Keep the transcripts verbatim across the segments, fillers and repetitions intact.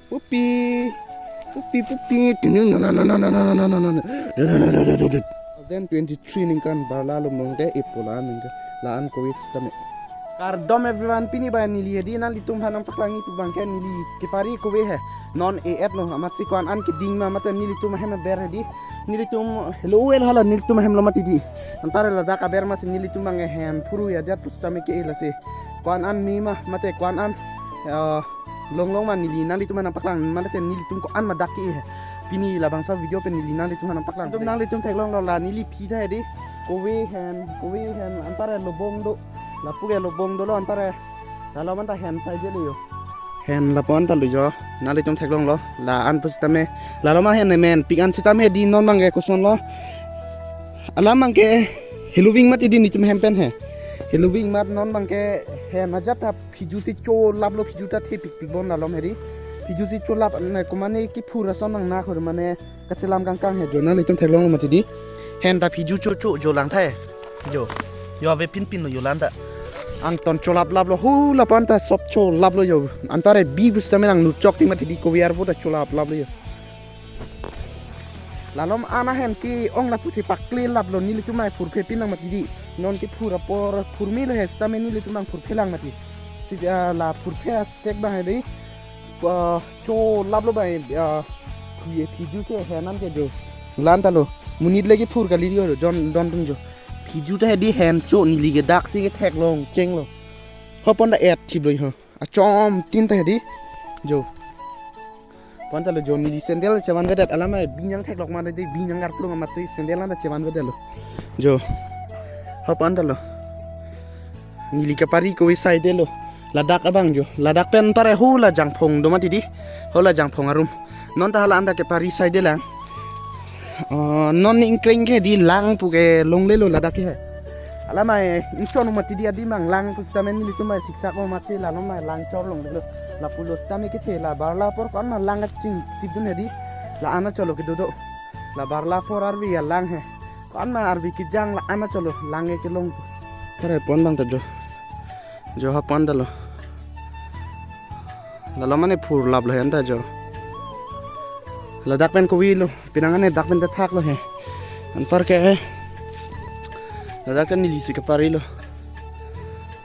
Pupi, pupi, pupi. Thousand twenty-three ningkan barla lo mungde ipola ningkan la-an covid sitame. Kardom everyone, pini ba neli hedi nanglitum aphan nangpaklangji pu abangke neli kepari covid he. Non e-et lo, amatsi ko-an an keding ma mate nelitum ahem aber hedi. Nelitum hello el hala nelitum ahem lo mati di. Anpar ladak aber amatsi nelitum abang hen phuru ya jat pusitame ke lasi. Ko-an an me ma mate ko-an an, eh, longlong ma neli nanglitum aphan nangpaklang mate nelitum ko-an ma dak ke he. Pini labangso video pen neli nanglitum aphan nangpaklang. Nanglitum theklonglo la neli phi tha hedi. Covid hen, covid hen, anpar lobong do. Lapu ke lobong dolo anpar. Lalo manta hen saidelo jo. Hen lapu anta lo jo. Nanglitum theklonglo. La-an pusitame. Lalo ma hen menpik an sitame hedi non abangke kosonlo. Alam abangke heloving mati di nelitum hem pen he. Heloving mat non abangke hen ajat ta phiju si cholaplo, phiju ta thepikpik bon lalom hedi. Phiju si cholap ne komane kephur ason nang na khor mane kaselam kangkang he jo nanglitum theklonglo mati di. Hen ta phiju chocho jo lang tha he. Jo. Jo ave pinpin lo jo la-an ta. Angton cholaplaplo hu lapu anta sop cholaplo jo. Anpar bi pusitame nang nuchok ti mati di covid arvo ta cholaplaplo jo. Lalom an ahen ke-ong lapusi pakle laplo nelitum ai phurphe pinang mati di. Non kephur apor phurme lo he sitame nelitum nang phurphe lang mati. Si, ah, la phurphe asek abang hedi. Ah, cholaplo bai, ah, phi-, phiju si hen an ke jo. La-an ta lo. Monit le kephur kali jo, jon don tum jo. Phiju ta hedi hen cho neli ke dak si ketheklong chenglo. Ho pon ta et thiplo ho. Achom tin ta hedi. Jo. Pon ta lo jo neli sandal chevan vedet alam ai binyang theklok ma di binyang arplung amatsi sandal an ta chevan vedetlo. Jo. Ho pon ta lo. Neli kepari covid saidelo. Ladak abang jo. Ladak pen pare hu la Jangphong do mati di. Hu la Jangphong arum. Non ta hala anta kepari saidelang. Oh, non ningkreng ke di lang pu ke longlelo ladak ke. Alam ai inchon mati di adim abang lang pusitame nelitum ai siksak o mati lalom ai lang chor longlelo. Lapulo sitame kethe la barla apor ko-an ma lang kaching sipdun hedi. La-an acholo kedo do. La barla apor arve alang he. Ko-an ma arve kejang la-an acholo lang ke kelong. Pare pon abang ta jo. Jo ha pon ta lo. Lalo mane phurlaplo he anta jo. Ladak pen covid lo. Pinang ane dak pen ta thaklo he. Anpar ke he. Ladak kan neli si keparilo.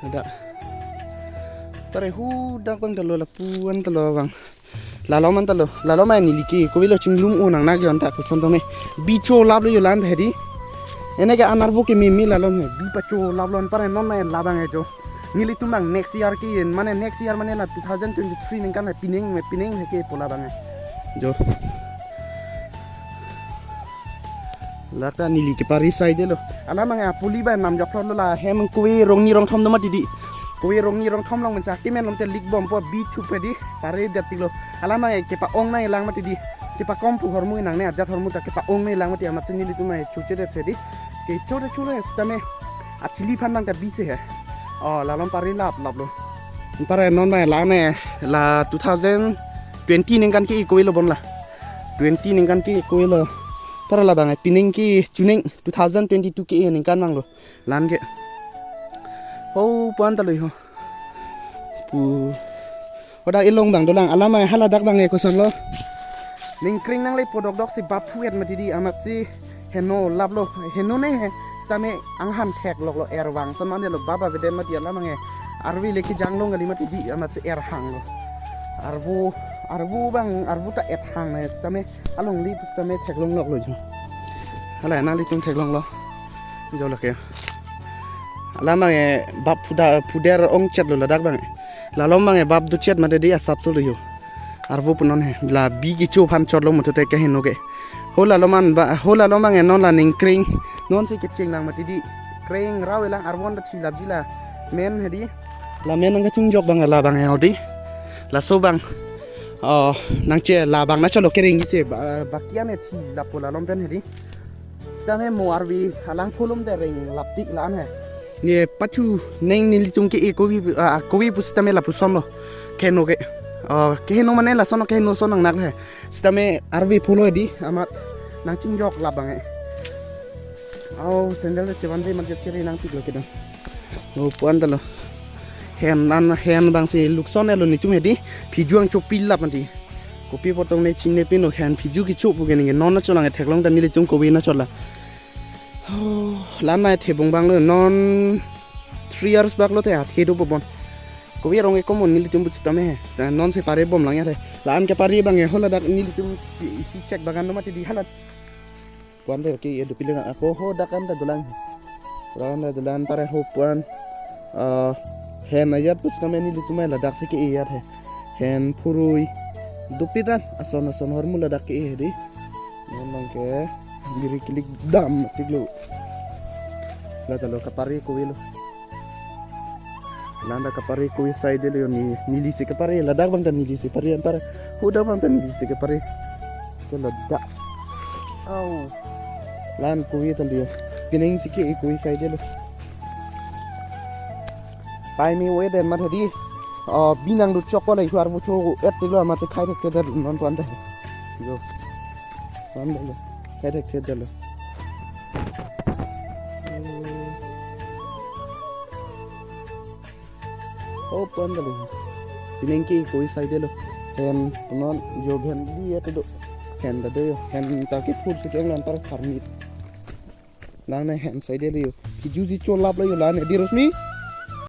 Ladak. Pare hu dak abang ta lo lapu anta lo abang. Lalom anta lo, lalom ai neli ke, covid lo chinglum o nang nak jo anta koson tong e. Bi cholaplo jo la-an ta hedi. Ene ke an arvo ke meme lalom he, bi pacholaplo anpar non mai labang he jo. Nelitum abang next year ke, mane next year mane la two thousand twenty-three ningkan he pining me pining he kepo labang he. Jo. La ta neli kepari saidelo. Alam abang apuli ba namjok lo la hem kove rongni rongthom do mati di. Kove rongni rongthom along mensa kimen lom te lik bompo bi thup di. Pare det tiklo. Alam abang kepa-ong nangji lang mati di. Kepakom pu hormu nangne ajat hormu ta kepa-ong nangji lang mati amatsi nelitum ai chuche det se di. Kecho de chulo sitame. Achili aphan abang ta bi se he. Oh, lalom pare laplaplo. Pare non mai la ne la two thousand twenty ningkan ke-e kove lo bon la. Twenty ningkan ke-e kove lo. Pare labang ai pining ke chuning two thousand twenty-two ke-e ningkan abang lo. La-an ke. Ho pon ta lo ho. Pu. Hodak ilong abang dolang alam ai hala dak abang e koson lo. Ningkring nangle podok dok si bap phu-et mati di amatsi heno laplo, heno ne he, sitame anghan thekloklo ervang. Son mane lo bap avedet mati alam abang e. Arve le kejang long kali mati di amatsi erhanglo. Arvo, arvo abang, arvo ta ethang ne sitame along li sitame theklongloklo jo. Hala nanglitum theklonglo. Jo lake. Alam abang e bap phuda, phuder ongchetlo ladak abang e. Lalom abang e bap dochet mate di asap solo jo. Arvo pu non he. La bi kecho aphan chotlo mutute keheno ke. Ho lalom an ba, ho lalom abang e non la ningkring. Non si kecheng lang mati di. Kring rau elang arvo an ta thilapji la. Men he di. La men nang kachingjok abang e la abang e ho di. Laso abang. Oh, nangche la abang na cholo kereng isi ba, baki an e thilappo lalom pen he di. Sitame mo arve alang phulum de reng laptik la-an he. Ne pachu neng nelitum ke-e kove, ah, kove pusitame lapuson lo. Keheno ke. Oh, keheno mane lason keheno son nang nak he. Sitame arve phulo di amat nangchingjok labang e. Oh, sandal de chevan de mat chere nangpiklo kedam. Oh, pon ta lo. Hen an hen abang si lukson elo nelitum he di. Phijuang chopilap mati. Kopi apot tong ne chinine pino, hen phiju kecho pu ke ningke non na cholang, theklong ta nelitum kove na cholang. Oh, la-an ma the bong bang lo, non three years bak lote athe do po bon. Kove arong ke common nelitum pusitame he. Nonsi pare bom lang ya the. La-an kepare abang ke ho ladak nelitum isi, isi chek bagan lo mati di halat. Puan de ke-e dopik lang, ako ho dak an ta dolang. Dak an ta dolang, pare ho puan. Ah, hen ajat pusitame nelitum ladak si ke-e ajat he. Hen phurui dopik an, ason ason ahormu ladak ke-e he di. Non abang ke biri kilik dam tik lo. La ta lo, kapare kove lo. La-an ta kapare kove saidelo, ne, nelisi kepare, ladak abang ta nelisi pare anpar. Ho dak abang ta nelisi kepare. Ke ladak. Au. La-an kove ta liyo. Pining si ke-e kove saidelo. Pai me we den mat hedi. Oh, binang dut chok ko le huar bu cho et lo, amat si khai thekthe det non puan ta. Yo. Puan ta lo. Khai thekthe det lo. Oh, puan ta lo. Pining ke-e kove saidelo. Hen non yo, hen di ya tu do. Hen ta do yo. Hen ta ke phur si ke-ong lo anpar, pharmit. Lang ne hen saidelo yo. Phiju si cholap lo yo la-an di, Rosmi.